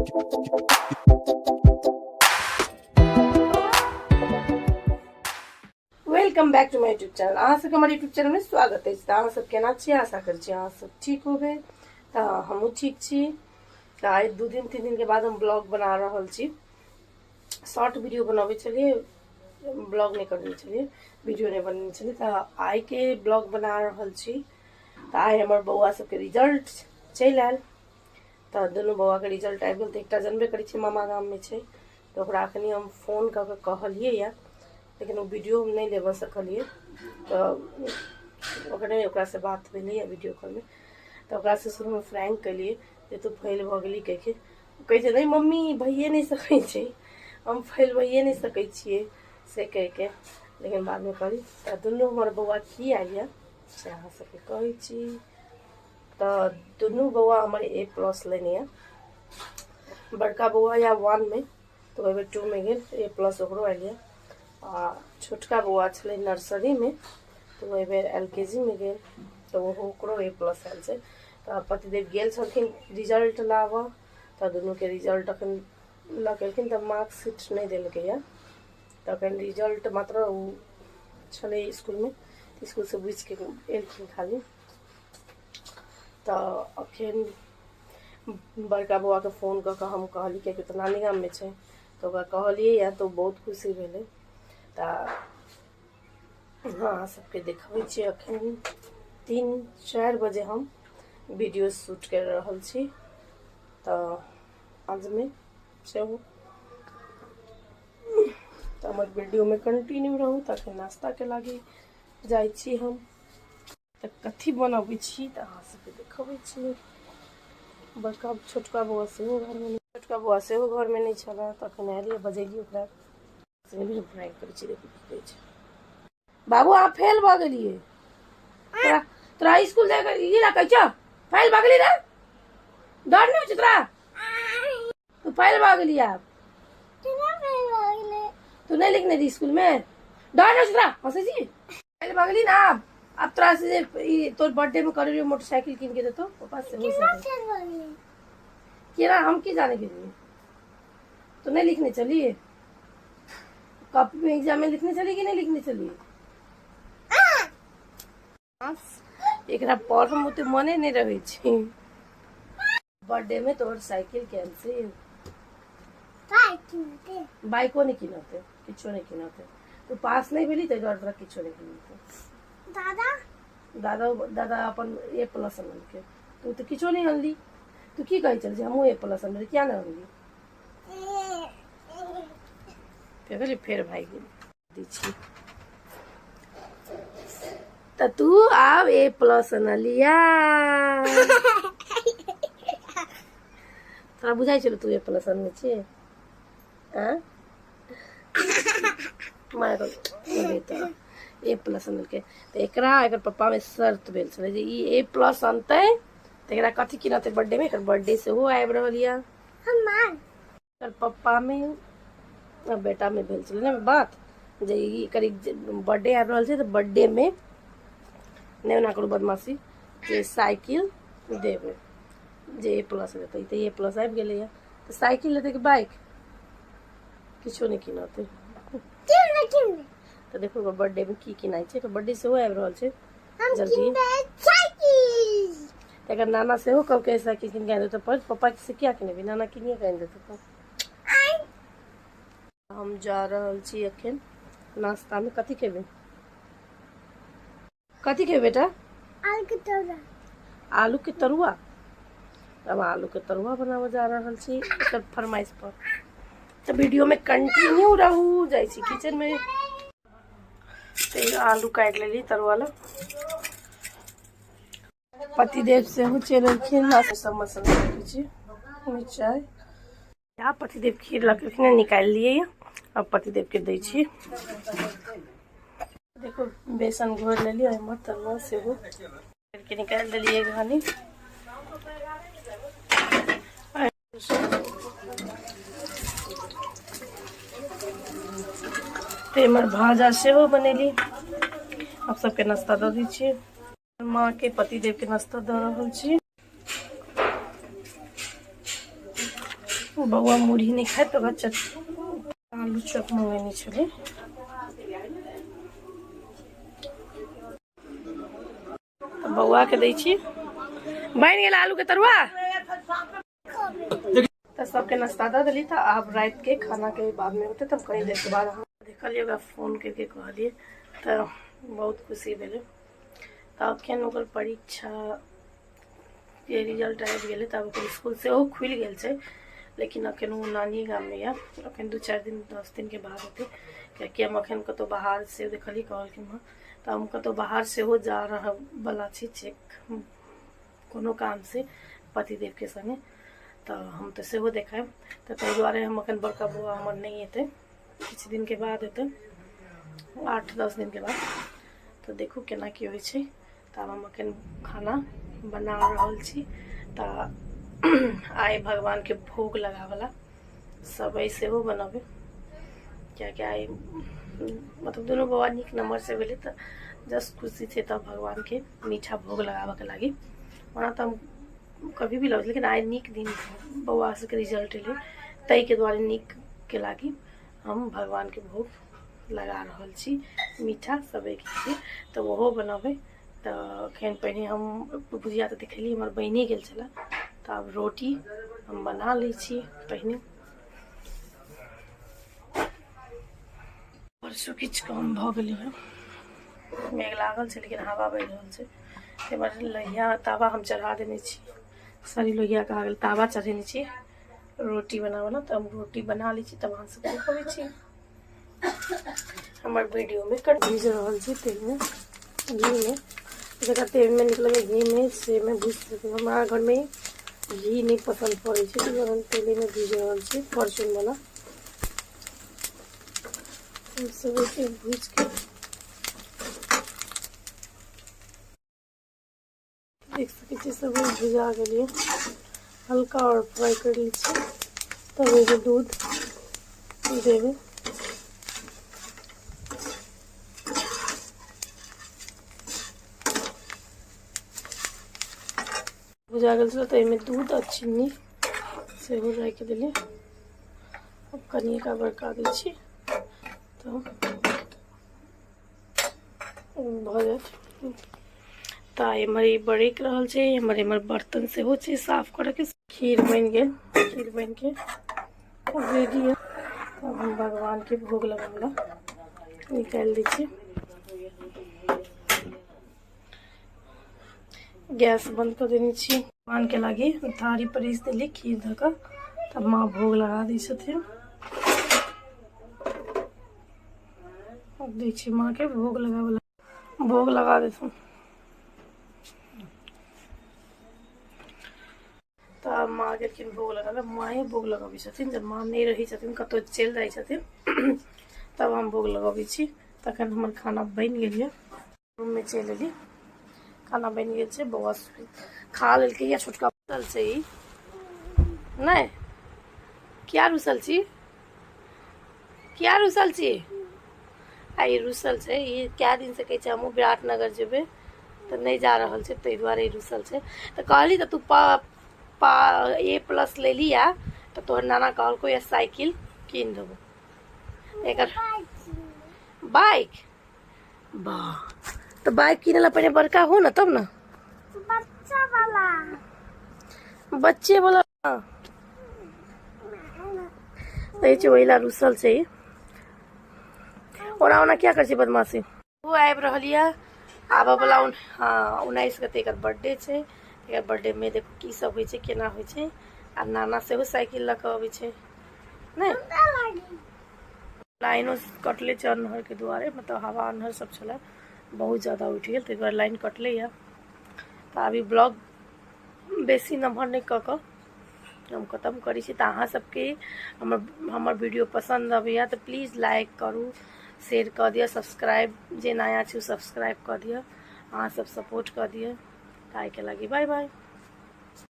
Welcome back to my YouTube channel. अहाँ सबके हमर यूट्यूब चैनल में स्वागत अछि। तऽ अहाँ सब केना छी? आशा करै छी अहाँ सब ठीक होबै। तऽ हमहूँ ठीक छी। तऽ आइ 2 दिन 3 दिन के बाद हम ब्लॉग बना रहल छी। शॉर्ट वीडियो बनाबै छलियै, ब्लॉग नहि करने छलियै, वीडियो नहि बनेने छलियै। तऽ आइके ब्लॉग बना रहल छी। तऽ आइ हमर बौआ सबके रिजल्ट चलि आयल। तऽ दुनू बौआके रिजल्ट आबि गेल। तऽ एकटा जनबे करै छी मामा गाममे छै, तऽ ओकरा अखनी हम फोन कऽ कऽ कहलियै यऽ, लेकिन ओ वीडियो हम नहि लेबऽ सकलियै। तऽ ओकरे ओकरासँ बात भेलैए वीडियो कॉलमे। तऽ ओकरासँ शुरूमे फ्रैंक केलियै जे तू फेल भऽ गेली कहिके। कहै छै नहि मम्मी, भइए नहि सकै छै, हम फेल भइए नहि सकै छियै से कहिके। लेकिन बादमे कहली। तऽ दुनू हमर बौआ की आयल यऽ से अहाँ सबके कहै छी। तऽ दुनू बौआ हमर ए प्लस लेने यऽ। बड़का बौआ या 1 मे, तऽ ओहि बेर 2 मे गेल, ए प्लस ओकरो आयल यऽ। आ छोटका बौआ छलै नर्सरीमे, तऽ ओहि बेर एल के जी मे गेल, तऽ ओहो ओकरो ए प्लस आयल छै। तऽ पतिदेव गेल छलखिन रिजल्ट लाबऽ, तऽ दुनूके रिजल्ट अखन लऽ के एलखिन। तऽ मार्कशीट नहि देलकै यऽ, तऽ अखन रिजल्ट मात्र ओ छलै इसकुलमे, इसकुलसँ बुझिके एलखिन खाली। तऽ अखन बड़का बौआके फोन कऽ कऽ हम कहली, कियाकि तऽ नानी गाममे छै, तऽ ओकरा कहलियै यऽ, तऽ ओ बहुत खुशी भेलै। तऽ अहाँ सबके देखबै छी। अखन 3-4 बजे हम वीडियो शूट कर रहल छी। तऽ साँझमे सेहो तऽ हमर वीडियोमे कंटिन्यू रहू। तऽ अखन नाश्ताके लागि जाइ छी हम। तऽ कथी बनबै छी तऽ अहाँ सबके देखबै छी। बड़का छोटका बौआ सेहो घरमे, छोटका बौआ सेहो घरमे नहि छलै, तऽ अखन आयलियै, बजेलियै ओकरा। फ्राइ करै छी, देखू की कहै छै। बाबू, अहाँ फेल भऽ गेलियै। तोरा तोरा स्कूल जाय के ई ना कहै छौ, फेल भऽ गेली रे। डर नहि होइ छै तोरा? तू फेल भऽ गेली आब। तू नहि लिखने रही स्कूल में? डर नहि होइ छै तोरा? हँसै छी? फेल भऽ गेली ना आब। आब तोरा से जे ई तोर बर्थडे में करे रहियो मोटरसाइकिल कीन के देतो पापा से हो सके केना, हम की जाने गेलियै। तो नहीं लिखने चली कॉपी में? एग्जाम में लिखने चली कि नहीं लिखने चली? एकरा पढ़ में ओते मने नहीं रहे छै। बर्थडे में तोहर साइकिल कैंसिल, बाइको नहीं किनते, किछो नहीं किनते। तू पास नहीं भेली, ताहि दुआरे तोरा किछो नहीं किनते। दादा दादा दादा अपन ए प्लस अनलकै, तू तऽ किछो नहि अनली। तू की कहै छल जे हमहूँ ए प्लस अनली, किया नहि अनली? फेर फेर भागि गेल। दै छी। तऽ तू आब ए प्लस अनलिया, तोरा बुझाइ छलो तू ए प्लस अनने छियै? आँ माय तऽ ए प्लस अनलकै। तऽ एकरा एकर पप्पामे शर्त भेल छलै जे ई ए प्लस अनतै तऽ एकरा कथी किनतै बर्थडे मे। एकर बर्थडे सेहो आबि रहल यऽ। एकर पप्पामे आ बेटामे भेल छलै ने बात जे ई एकर बर्थडे आबि रहल छै, तऽ बर्थडे मे नहि ओना करू बदमाशी, जे साइकिल देबै जे ए प्लस लेतै। तऽ ए प्लस आबि गेलैए, तऽ साइकिल लेतै कि बाइक? किछो नहि किनतै। तऽ देखू ओकर बर्थडे मे की किनाइ छै। एकर बर्थडे सेहो आबि रहल छै जल्दी। एकर नाना सेहो कहलकै साइकिल कीन के आनि देतौ, पर पप्पा से किया किनेबही, नाना किनिए के आनि देतौ। तऽ हम जा रहल छी अखन नाश्तामे। कथी खेबै? कथी खेबै बेटा? आलू के तरुआ। आलू के तरुआ। अब आलू के तरुआ बनाबऽ जा रहल छी एकर फरमाइश पर। तऽ वीडियो में कंटिन्यू रहू। जाइ छी किचन में। तऽ आलू काटि लेली तरुआ ला। पतिदेव सेहो चलि एलखिन। सब मसाला रखै छी, मिरचाइ। आ पतिदेव खीर लऽ निकालि लियै। अब पतिदेव के दै छी। देखो, बेसन घोरि लेलियै, एहिमे तरुआ सेहो के निकालि देलियै घानी। तऽ एम्हर भाजा सेहो बनेली। आब सबके नाश्ता दऽ दै छियै। माँ के, पतिदेव के नाश्ता दऽ रहल छी। बौआ मुरही नहि खाइत तऽ ओकरा चट आलू चॉप मंगेने छलै। तऽ बौआके दै छी। बनि गेल आलूके तरुआ। तऽ सबके नाश्ता दऽ देली। तऽ आब रातिके खानाके बादमे होतै, तब कनी देरके बाद अहाँ देखलियै, ओकरा फोन करिके कहलियै तऽ बहुत खुशी भेलै। तऽ अखन ओकर परीक्षा के रिजल्ट आबि गेलै, तऽ आब ओकर इसकुल सेहो खुलि गेल छै, लेकिन अखन ओ नानी गाममे यऽ। अखन 2-4 दिन 10 दिनके बाद हेतै, कियाकि हम अखन कतहु बाहर से देखलियै, कहलखिन हँ, तऽ हम कतहु बाहर सेहो जा रहल बला छी चेक कोनो काम से पतिदेवके संगे, तऽ हम तऽ सेहो देखायब। तऽ ताहि दुआरे हम अखन बड़का बौआ हमर नहि एतै, किछु दिनके बाद एतै, 8-10 दिनके बाद। तऽ देखू केना की होइ छै। तऽ आब हम अखन खाना बना रहल छी। तऽ आइ भगवानके भोग लगावला सबइ सेहो बनबै, कियाकि आइ मतलब दुनू बौआ नीक नम्बर से भेलै, तऽ जस्ट खुशी छै, तऽ भगवानके मीठा भोग लगाबऽके लागि। ओना तऽ हम कभी भी लगै, लेकिन आइ नीक दिन बौआ सबके रिजल्ट एलै, ताहिके दुआरे नीकके लागि हम भगवानके भोग लगा रहल छी मीठा सबइके खीर, तऽ ओहो बनबै। तऽ एखन पहिने हम भुजिया तऽ देखेली, हमर बनि गेल छलै, तऽ आब रोटी हम बना लै छी पहिने। परसू किछु कम भऽ गेलै हँ, मेघ लागल छै लेकिन हवा बहि रहल छै। ताहि दुआरे लोहिया तावा हम चढ़ा देने छी, सॉरी लोहिया कहा गेल, तावा चढ़ेने छी रोटी बनाबऽ ला। तऽ हम रोटी बना लै छी, तब अहाँ सबके देखबै छी हमर वीडियोमे। कट भीज रहल छै तेलमे, घीमे, जकरा तेलमे नीक लगै घीमे सेमे भूजि सकै। हमरा घरमे घी नहि पसन्द पड़ै छै, ताहि दुआरे हम तेलेमे भूजि रहल छी। फॉर्च्यूनवला सबके भूजिके देख सकै छी, सब भुजा गेलियै, हल्का आओर फ्राइ करि लै छी, तब एहिमे दूध देबै। भुजा गेल छलै, तऽ एहिमे दूध आ चीनी सेहो राखि देलियै। आब कनि एकरा बड़का दै छी तऽ भऽ जायत। तऽ एम्हर ई बरकि रहल छै, एम्हर एम्हर बर्तन सेहो छै साफ करऽके। खीर बनि गेल, खीर बनिके रेडी है। तब हम भगवानके भोग लगाबऽ ला निकालि दै छी। गैस बंद कऽ देने छी। भगवानके लागि थारी परसि देली खीर धऽ कऽ, तब माँ भोग लगा दै छथिन। आब दै छी माँके भोग लगाबऽ ला, भोग लगा देथुन। तऽ माँ गेलखिन भोग लगाबे, माँए भोग लगबै छथिन। जब माँ नहि रहै छथिन, कतहु चलि जाइ छथिन, तब हम भोग लगबै छी। तखन हमर खाना बनि गेल यऽ, रूममे चलि एली। खाना बनि गेल छै, बौआ खा लेलकै या छोटका रुसल छै ई नहि। किया रुसल छी? किया रुसल छी? आ ई रुसल छै, ई कए दिनसँ कहै छै हमहूँ विराटनगर जेबै, तऽ नहि जा रहल छै, ताहि दुआरे ई रुसल छै। तऽ कहली तऽ तू पा पा ए प्लस लेली या तऽ तोहर नाना कहलको या साइकिल कीन देबो। एकर बाइक वाह, तऽ बाइक किनै ला पहिने बड़का हो ने, तब ने। बच्चा वाला, बच्चे वाला कहै छै, ओहि ला रुसल छै ई। ओना ओना किया करै छै बदमाशी? ओ आबि रहल यऽ आबऽ वाला, हँ, 19 गते एकर बर्थडे छै। एकर बर्थडे मे देखू की सब होइ छै, केना होइ छै। आ नाना सेहो साइकिल लऽ कऽ अबै छै नहि। लाइनो कटले छै अन्हरके दुआरे, मतलब हवा अन्हर सब छलै बहुत ज्यादा उठि गेल, ताहि दुआरे लाइन कटलै यऽ। तऽ अभी ब्लॉग बेसी नम्हर नहि कऽ कऽ हम खतम करै छी। तऽ अहाँ सबके हमर वीडियो पसन्द अबैया तऽ प्लीज लाइक करू, शेयर कऽ दिअ, सब्सक्राइब जे नया छै ओ सब्सक्राइब कऽ दिअ, अहाँ सब सपोर्ट कऽ दिअ। तऽ आइके लागी बाय बाय।